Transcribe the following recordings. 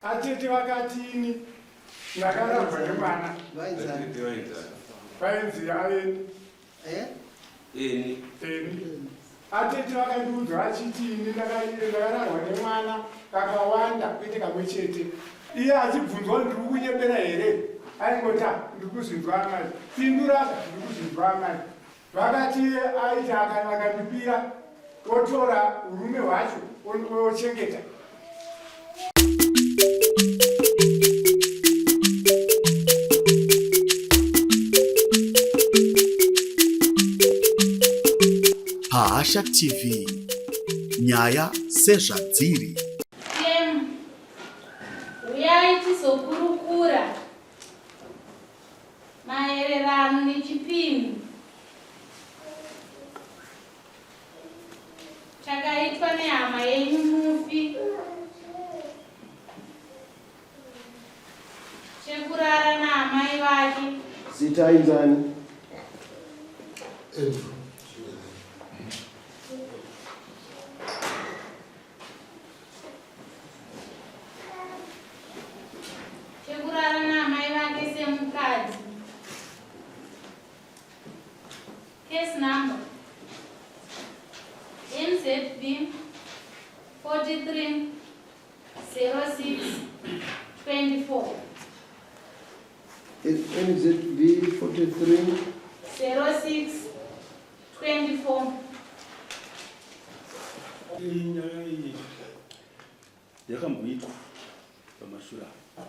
Atete vakati ini ndakararwa nemwana. Vainzi aeni. Eh? Eni. Eni. Atete vakandiudza vachiti ini ndakararwa nemwana kakawanda kwete kamwe chete. Iye achibvunzwa ndiri kunyepera here? Aingoti ah, ndiri kuzvinzwa amai. Pindura ndiri kuzvinzwa amai. Vakati aiti akandipira otora urume hwacho ochengeta. Pahasha TV nyaya sezvadziri. Uyai tizokurukura Maererano nechipimo chakaitwa nehama yenyu mufi chekurara naamai vake. Zita inzani? Andrew. Chekurara naamai vake semukadzi. Case number NZB 43 06 24. NZB 43 06 24. Iyi nyaya iyi yakamboitwa pamashure apa.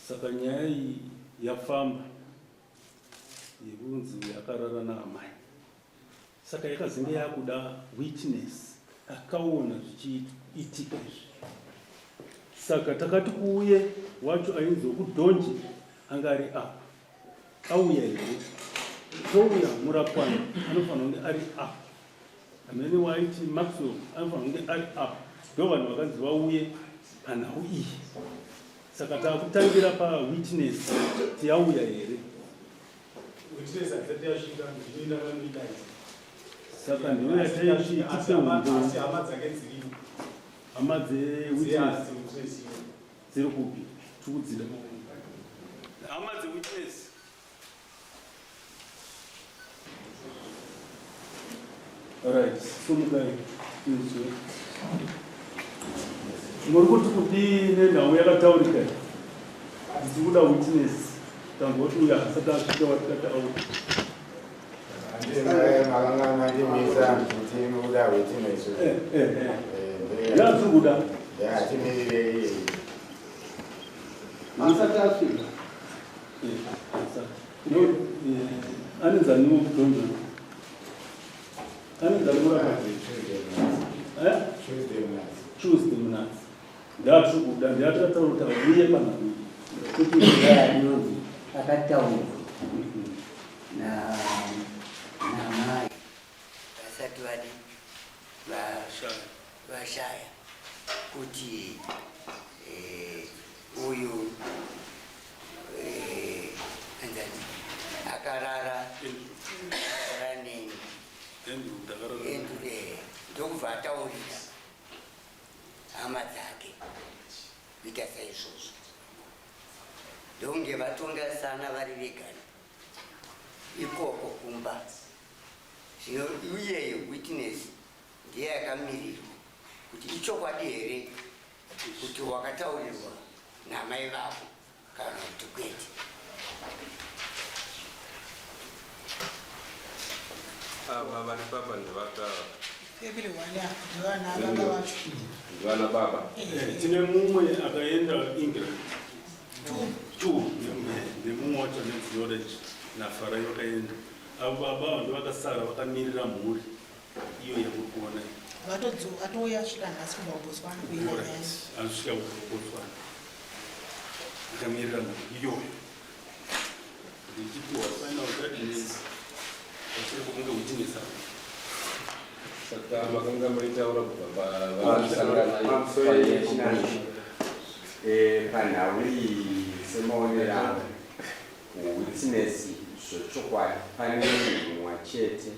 Saka nyaya iyi yafamba yekunzi akarara naamai, saka yakazenge yakuda witness akaona zvichiitika izvi. Saka takati kuuye wacho ainzi wekudhonje anga ari apa auya here touya murapwana anofanira kunge ari apa amene waiti Maxwell anofanira kunge ari apa ndo vanhu vakanzi vauye panhau iyi saka takutangira pawitness tiyauya here saka ndiyo yataiti tipe umbo hama dzewitness dziri kupi tikudzida hama dzewitness Alright, sumukai tinzwe. Muri kuti kudii nenhau yakataurika? Ndiri kuda witness. Tangoti uyo asati asvika watikati auya. Makanga mandimisa kuti mukuda witness. Eh, eh, eh. Yatiri kuda. Yatimirirei. Asati asvika. Anenzani wokudonza? Anenzani murapa? Tuesday Munatsi. Ndatiri kuda ndiyatataura kuti auye panhau. Kuti anonzi akataurwa namai vasati vadi vashaya kuti eh, uyu eh, anzani akarara akarara neni eh, ndokubva ataurira hama dzake kuita saizvozvo ndokunge vatongasana vari vegani ikoko kumba Zvino iyeyo witness ndiye akamirirwa kuti ichokwadi here kuti wakataurirwa namai vako kana kuti kwete. Ava vari papa ndevaka Family one apa ndevana baba vacho. Ndivana baba. Eh, tine mumwe akaenda England. Two. Ndemumwe wacho ane knowledge naFarai vakaenda. Avo baba ava ndovakasara vakamirira mhuri iyo yamuri kuona iyi. Vatouya svika nhasi kubva kuBotswana kuenda Alright, asvika kubva kuBotswana akamirira mhuri iyoyo ndichipiwa final judgment pashure pokunge witness apa. Saka makanga maitaura kubva pavasangana eh, panhau iyi semaonero angu Witness zvechokwadi pane munhu mumwe chete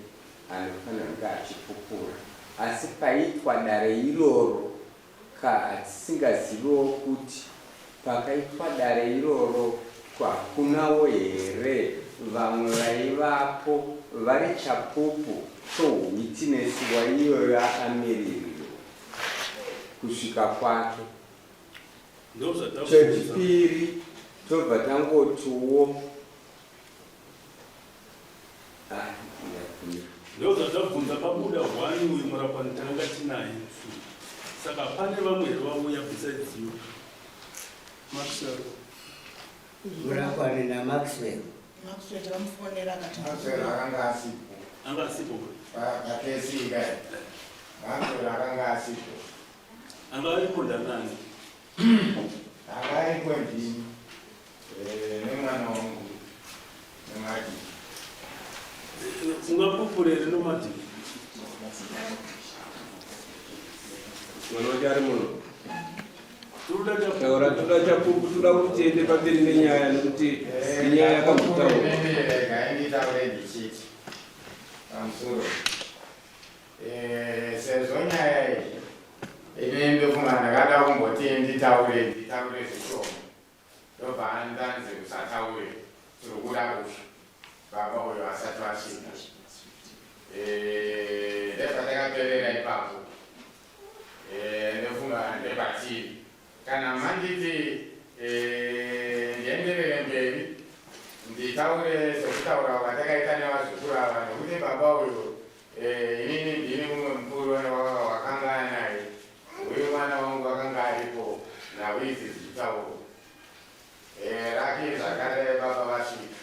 anofanira kunge achipupura asi paiitwa dare iroro Hatisingaziviwo kuti pakaitwa dare iroro hakunawo here vamwe vaivapo vari chapupu chohuwitinesi waiyoyo akamiririrwa kusvika kwake. Chechipiri tobva tangotiwo ah, ndagumira. Ndozvatabvunza pabuda hwani uyu murapani tanga tinaye su saka pane vamwe here vauya besides you? Maxwell. Murapani naMaxwell. Maxwell takamufonera akati Maxwell akanga asipo. Anga asipo. Pakesi ikai. Maxwell akanga asipo. Anga aripo ndanani? Anga aripo ndini. Eh, nemwana wangu. Nomadi. Ungapupure here Nomadi? Mwana wacho ari muno. Toda chapupu. Taura toda chapupu toda kuti tiende pamberi nenyaya nekuti inyaya yakambotaurwa. Regai nditaure ndichiti pamusoro Eh, sezvo nyaya iyi ini ndofunga ndakada kumboti nditaure nditaure zvishoma ndobva ndanzi usataure tiri kuda kusva baba uyo asati vasvika. Eh, ndepatakaperera ipapo. Eh, ndofunga ndepatiri kana manditi eh, ndienderere mberi nditaure sekutaura kwatakaita nevazukuru ava nekuti baba uyu eh, inini ndini mumwe mukuru wakanga anaye uyu mwana wangu akanga aripo nhau idzi dzichitaurwa. Eh, raki zvakare baba vasvika.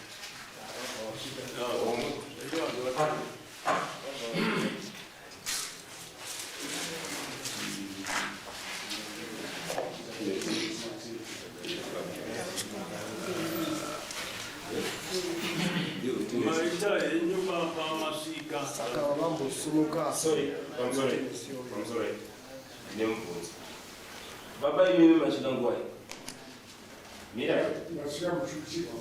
Maita henyu baba masvika. Saka vambosimuka. Sorry, I'm sorry. I'm sorry. Ndine mubvunzo. Baba imimi masvika nguwai? Mira. Vasvika kuchiuchirwa.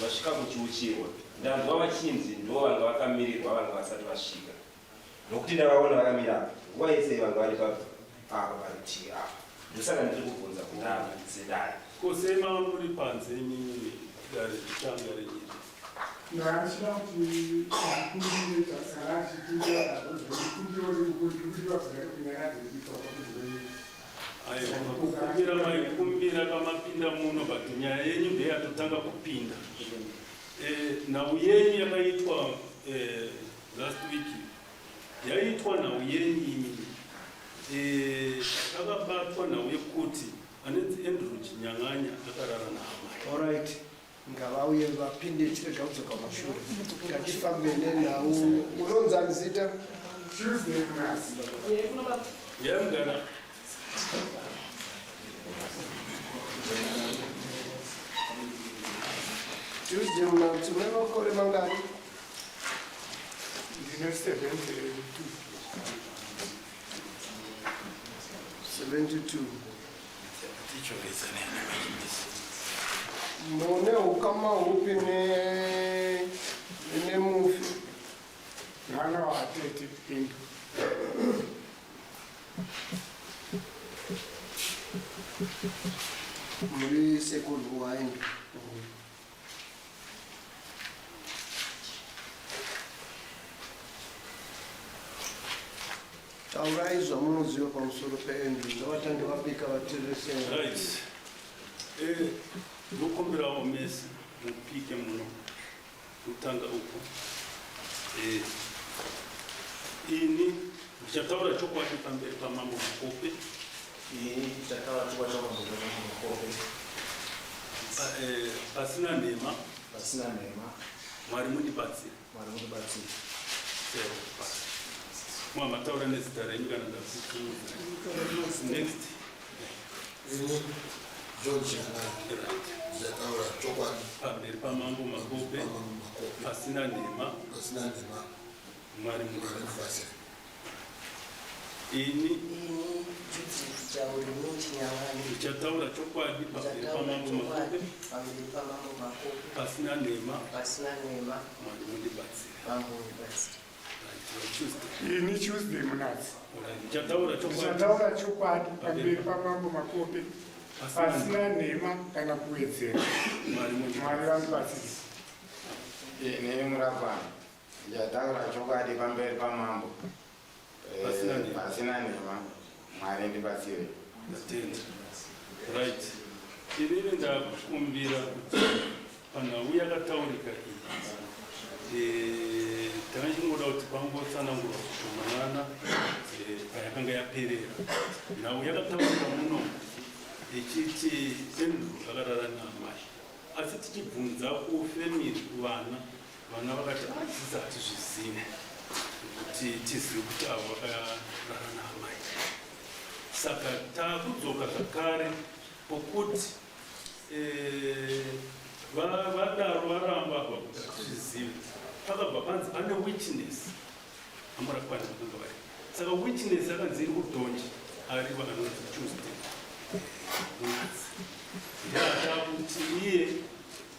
Vasvika kuchiuchirwa. Ndanzwa vachinzi ndo vanga vakamirirwa vanga vasati vasvika. Nokuti ndavaona vakamira apa. Nguva yese vanga vari papi? Apa parutivi apa. Ndosaka ndiri kubvunza kudaro sedare. Ko sei mava muri panze imimi dare richitanga renyika? Ndakachida kuti ndikumbire kana achitiita ndikumbire kuti kunyaradze. Aiwa, kukumbira maikumbira kamapinda muno, but nyaya yenyu ndeyatotanga kupinda. Nhau yenyu yakaitwa last week, yaitwa nhau yenyu imimi. Takabatwa nhau yekuti anonzi Andrew Chinyang'anya akarara naamai. Alright, ngavauye vapinde, chirega kudzoka mashure. Ngatifambe nenhau. Unonzani zita? Tuesday Munasi. Yamugara. Tuesday Munatsi, une makore mangani? Ndine 72. 72. Mune ukama hupi nemufi? Mwana watete Andrew. Muri sekuru waAndrew? Taurai zvamunoziva pamusoro peAndrew. Ngavatange vapika vatirese. Right. Ndokumbirawo mese mupike muno kutanga uko. Ini ndichataura chokwadi pamberi pamambo Makope. Ini ndichataura chokwadi pamberi pamambo Makope. Pasina nhema. Pasina nhema. Mwari mundibatsire. Mwari mundibatsire. Mwamataura nezita renyu kana ndakukuudza. Next. Ini George Nyang'anya ndichataura chokwadi pamberi pamambo Makope pamambo Makope pasina nhema. Pasina nhema. Mwari Mwari mundibatsire. mundibatsire. Ini Ini Judith Chaurimi Chinyang'anya ndichataura chokwadi pamberi ndichataura pamambo chokwadi Makope pamberi pamambo Makope pasina nhema. pasina nhema. Mwari mundibatsire. Mambo mundibatsire. Right. Ini Tuesday Munatsi. Ndichataura chokwadi pamberi pamambo Makope pasina nhema kana kuwedzera. Mwari vandibatsire. Ini Murapani ndichataura chokwadi pamberi pamambo eh, pasina nhema. Mwari ndibatsire. Ndatenda. Right. Inini ndakukumbira kuti panhau yakataurika iyi eh, tanga chingoda kuti pangotsanangurwa zvishomanana eh, payakanga yaperera. Nhau yakataurika muno ichiti Andrew akarara naamai, asi tichibvunza kufamily kuvana Vana vakati adzidza ah, hatizvizive kuti tizive kuti avo vakarara naamai. Saka takudzoka zvakare pokuti eh, vadaro varamba apa kuti hatizvizive, pakabva panzi pane witness amurakwana vakanga vari. Saka witness akanzi iri kudhonji ari vakanonzi Tuesday Munatsi ndiatakuti iye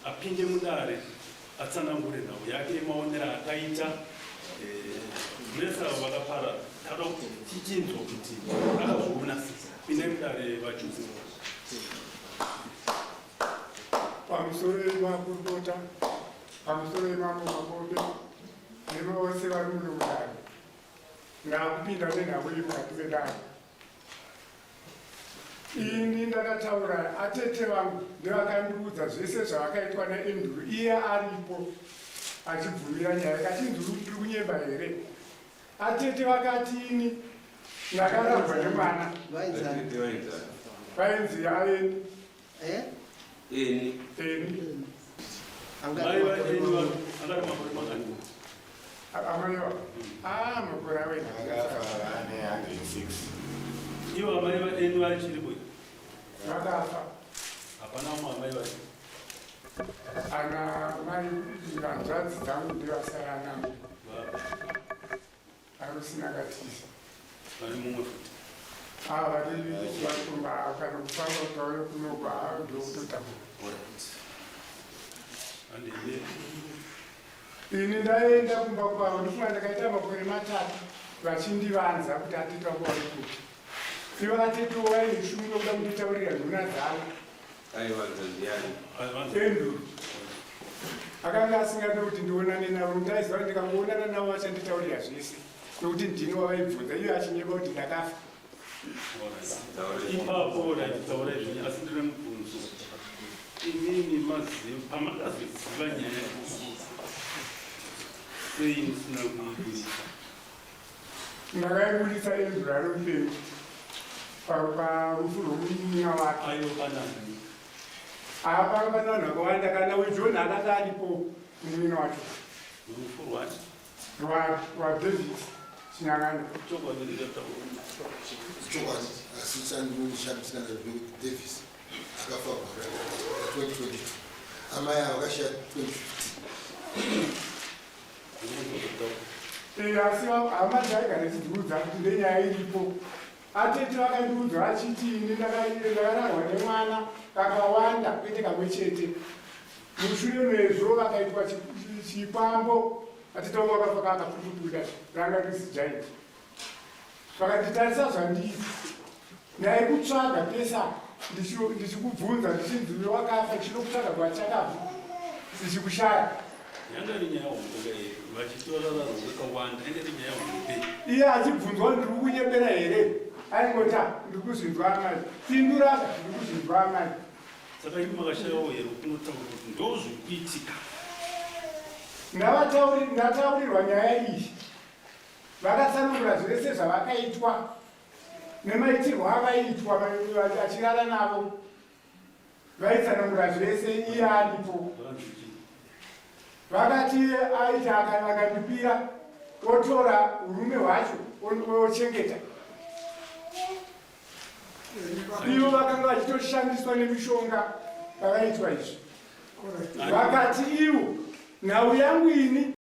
apinde mudare atsanangure nhau yake yemaonero akaita vese avo vakapara tada kuti tichinzwa kuti akazviona sei pindai mudare vachuzi pamusoro yemakurukota pamusoro yemambo makombe nevose vari muno mudare ndakupinda nenhau iyi mukati medare Ini ndakataura atete vangu ndevakandiudza zvese zvavakaitwa naAndrew iye aripo achibvumira nyaya kati ndiri ndiri kunyeba here atete vakati ini ndakarambwa nemwana vainzi aeni Eh? Eni. Eni. Mai vaeni angari makore mangani? Amaiwa. Ah, makore awena. Akafa ane 106. Ivo amai vaeni vachiripo. Vakafa. Hapana umwe amai vacho. Ana mai hanzvadzi dzangu ndivasara navo. Arusina akatiza. Vane mumwe futi. Ah, vari vakumba kana kufamba kuti vauye kunogwa ndokutotambura. Alright. Andende. Ini ndaenda kumba kwavo ndofunga ndakaita makore matatu vachindivanza kuti atete vako vari kupi. Ivo atete vaine shungu yokuda kunditaurira nhuna dzavo. Aivanza ndiani? Andrew. Akanga asingade kuti ndionane navo nokuti aiziva kuti ndikangoonana navo vachanditaurira zvese nokuti ndini wavaibvunza iye achinyeba kuti ndakafa. Ipapo raitaura izvoni asi ndine mubvunzo. Imimi maziva pamakazoziva nyaya iyi sei musina kuibudisa? Ndakaibudisa Andrew ari mupenyu parufu rwomunin'ina wake. Aiwa panani. Apa pana vanhu vakawanda kana uJohn akanga aripo munin'ina wacho. Rufu rwacho. RwaDavid Chinyanganya. Chokwadi ndikataura. Chokwadi asi chandinoshamisira ndezvekuti Davis akafa gore 2022 amai avo vakashiya 2015. Eh, asi hama dzaigara dzichiudza kuti ndenyaya iripo atete vakandiudza vachiti ini ndakararwa nemwana kakawanda kwete kamwe chete mushure mezvo vakaitwa chikwambo atete vangu vakafa kakapfukubuda ranga risi giant vakanditarisa zvandiri ndaikutsvaga pesa ndichikubvunza ndichinzi uyo wakafa ndichinokutsvaga kwachakabva ndichikushaya yanga iri nyaya hombe ka iyo vachitora vanhu vakawanda yanga iri nyaya hombe iye achibvunzwa ndiri kunyebera here aingoti ah, ndiri kuzvinzwa amai pinduraka ndiri kuzvinzwa amai saka imi makashayawo here kunotaura kuti ndo zviri kuitika ndataurirwa nyaya iyi vakatsanangura zvese zvavakaitwa nemaitirwo avaiitwa achirara navo vaitsanangura zvese iye aripo vakati aita akandipira otora urume hwacho ochengeta ivo vakanga vachitoshandiswa nemishonga pavaitwa izvi vakati ivo nhau yangu ini.